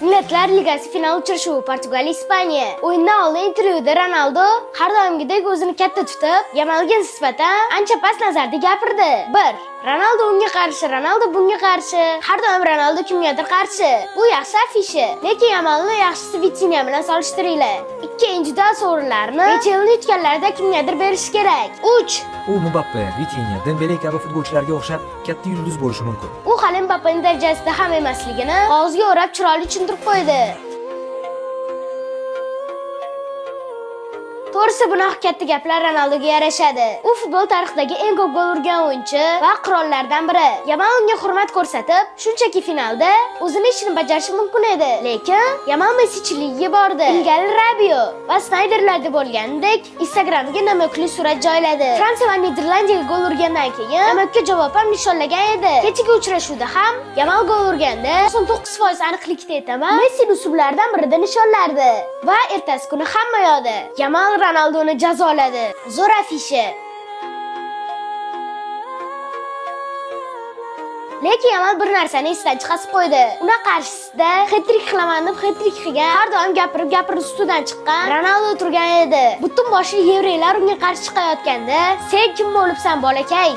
Millatlar Ligasi final uchrashuvi Portugaliya Ispaniya. O'yindan oldin intervyuda Ronaldo har doimgidek o'zini katta tutib, Yamalga nisbatan ancha past nazarda gapirdi. 1. Ronaldo unga qarshi, Ronaldo bunga qarshi, har doim Ronaldo kimgadir qarshi. Bu yaxshi afisha, lekin Yamalni yaxshisi Vitinha bilan solishtiringlar. 2. Individual sovrinlarni Michelni yutganlarda kimgadir berish kerak. 3. U Mbappe, Vitinha, Dembele kabi futbolchilarga o'xshab katta yulduz bo'lishi mumkin. U hali Mbappening darajasida ham emasligini qog'ozga o'rab chiroyli tushuntirib qo'ydi. To'g'risi, bunaqa katta gaplar Ronaldoga yarashadi. U futbol tarixidagi eng ko'p gol urgan o'yinchi va qirollardan biri. Yamal unga hurmat ko'rsatib, shunchaki finalda o'zini ishini bajarishi mumkin edi. Lekin Yamal Messichiligiga bordi. Ilgari Rabio va Snayderlarda bo'lganidek Instagramiga namokli surat joyladi. Fransiya va Niderlandiyaga gol urgandan keyin namokka javoban nishonlagan edi. Kechagi uchrashuvda ham Yamal gol urganda 99% aniqlikda aytaman, Messi usullaridan birida nishonlardi va ertasi kuni hamma yoqda Yamal Ronaldoni jazoladi. Zo'r afisha. Lekin Yamal bir narsani esdan chiqarib qo'ydi. Uni qarshisida xetrik qilaman deb xetrik qilgan, har doim gapirib gapirib ustidan chiqqan Ronaldo turgan edi. Butun boshli yevreylar unga qarshi chiqayotganda, "Sen kim bo'libsan, bolakay?"